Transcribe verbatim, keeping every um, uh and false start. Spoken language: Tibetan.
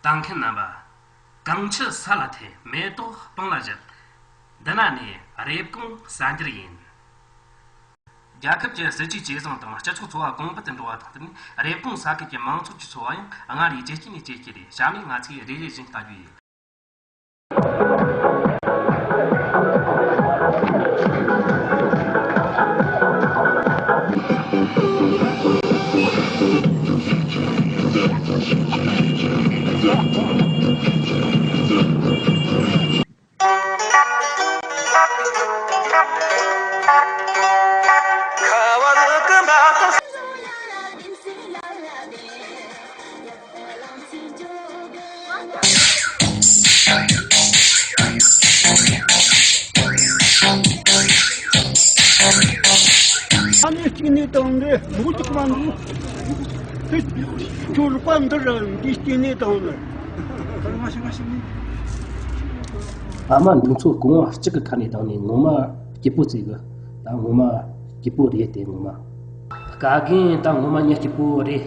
ལྟ་མཁན་རྣམ་པ། གངས་ཆུ་ས་ལ་ཐིམ། མེ་ཏོག་སྤང་ལ་བཞད། འདི་ན་ནི་རེབ་གོང་གསར་འགྱུར་ཡིན། རྒྱལ་ཁབ་ཀྱི་སྲིད་ཇུས་ཇེ་བཟང་དང་སྤྱི་ཚོགས་འཚོ་བ་གོང་འཕེལ་དུ་འགྲོ་བ་དང་བསྟུན་ནས། རེབ་གོང་ས་ཁུལ་གྱི་མང་ཚོགས་ཀྱི་འཚོ་བ་ཡང་སྔར་ལས་ཇེ་སྐྱིད་ནས་ཇེ་སྐྱིད་རེད། བྱས་ནས་ང་ཚོས་རེ་རེ་བཞིན་ལྟ་རྒྱུ་ཡིན། ཨ་ནི་གཅིག་ནས་བཏང་ནས་མགོ་གཅིག་མ་འདུག་དེ་ཁྱོད་རུ་པ་འདི་ར་འདི་གཅིག་ནས་བཏང་ནས། ཕ་མ་འདི་ཚོ་གོང་བ་གཅིག་གི་ཁ་ནས་བཏང་ནས་ངོ་མ་སྐྱིད་པོ་བརྩི་གི། ད་ངོ་མ་སྐྱིད་པོ་རེད་དེ་ངོ་མ། དཀའ་རྒན་ད་ངོ་མ་ཉག་སྐྱིད་པོ་རེད།